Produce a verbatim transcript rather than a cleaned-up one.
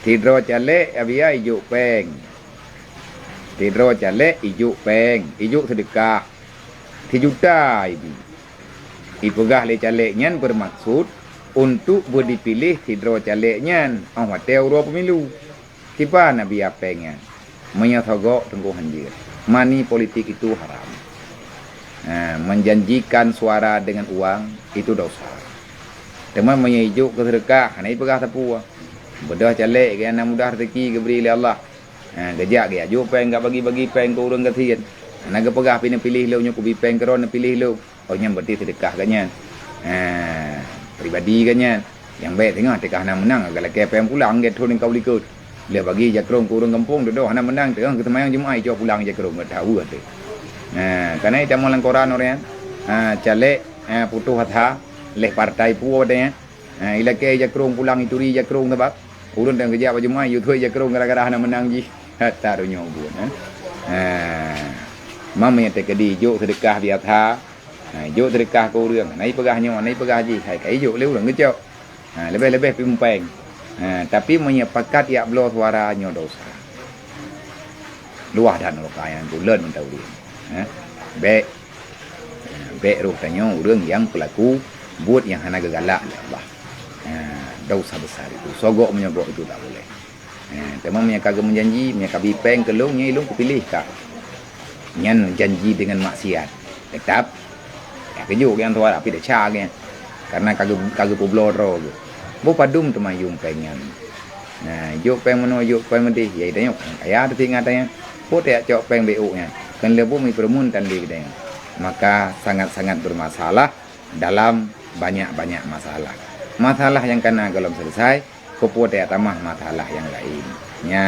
Sidroe caleg Abia ijok péng. Sidroe caleg ijok péng, ijok seudeukah. Sijuta ibi. Ipeugah lé caleg nyan beurmaksud untuk beudipiléh sidroe caleg nyan 'oh watée uroe pemilu. Kiban Abia péng nyan? Meunyoe sogok teungku hanjeuet. Money politik itu haram. Ha, menjanjikan suara dengan uang itu dosa. Teuma meunyoe ijok keu seudeukah, hana ipeugah sapeue. Beudôh caleg geuh nyang mudah rezeki geubri lé Allah. Ha, geujak geuh jok péng, geuh bagi-bagi péng keu ureuëng gasien. Hana geupeugah pih neupiléh lôn, nyoe kubi péng keudroe neupiléh lôn. Oh, nyan berarti seudeukah geuh nyan. Ha, pribadi geuh nyan. Nyang bék teungoh teuka hana meunang, geuh lakée péng pulang geuh thon ka u likot. Lheueh bagi jakrong keu ureuëng gampông, dudoe hana meunang teungoh geuseumayang Jumat, ijok pulang jakrong geuh tahu teuh. Ha, kana itamong lam koran orang. Ha, caleg, ha, putus asa leh partai puwoe deh. Ha, ilakée jakrong pulang, ituri jakrong sabab ureuëng dan geujak bak Jumat, yue tuek jakrong gara-gara hana meunang jih. Hata donya buet, ha. Ha. Mam nyang teukeudi jok seudeukah biasa. Ha, jok seudeukah keu ureuëng. Hana ipeugah nyoe, hana ipeugah jih. Hai ka ijok lé ureuëng geucok. Ha, leubeh-leubeh pih muphom. Ha, tapi meunyoe pakat yak bloe suara nyoe dosa. Luwah that nuraka nyang buleuen mantong ureuëng. Ha, bék. Ha, bék roh tanyoe ureuëng nyang peulaku buet nyang hana geugalak lé Allah. Ha, dosa besar itu. Sogok meunyoe gok itu tak boleh. Ha, teuma meunyoe ka geumeujanji, meunyoe ka bi péng keu lôn, nyoe lôn kupiléh ka. Nyan janji dengan maksiat. Teutap, ya keujok nyang tuan, tapi desya geuh. Karena ka geu-, ka geupeubloe droe geuh. Boh padum teuma yuem péng nyan. Nah, jok péng meunoe, jok péng meudeh, ya tanyoe kaya teuingat nyan. Peue teuyak cok péng B O nyan. Kan leubu mi peureumeun tandi geutanyoe. Maka sangat-sangat bermasalah dalam banyak-banyak masalah. Masalah nyang kana gohlom selesai, keupeue teuyak tamah masalah nyang laén. Nya.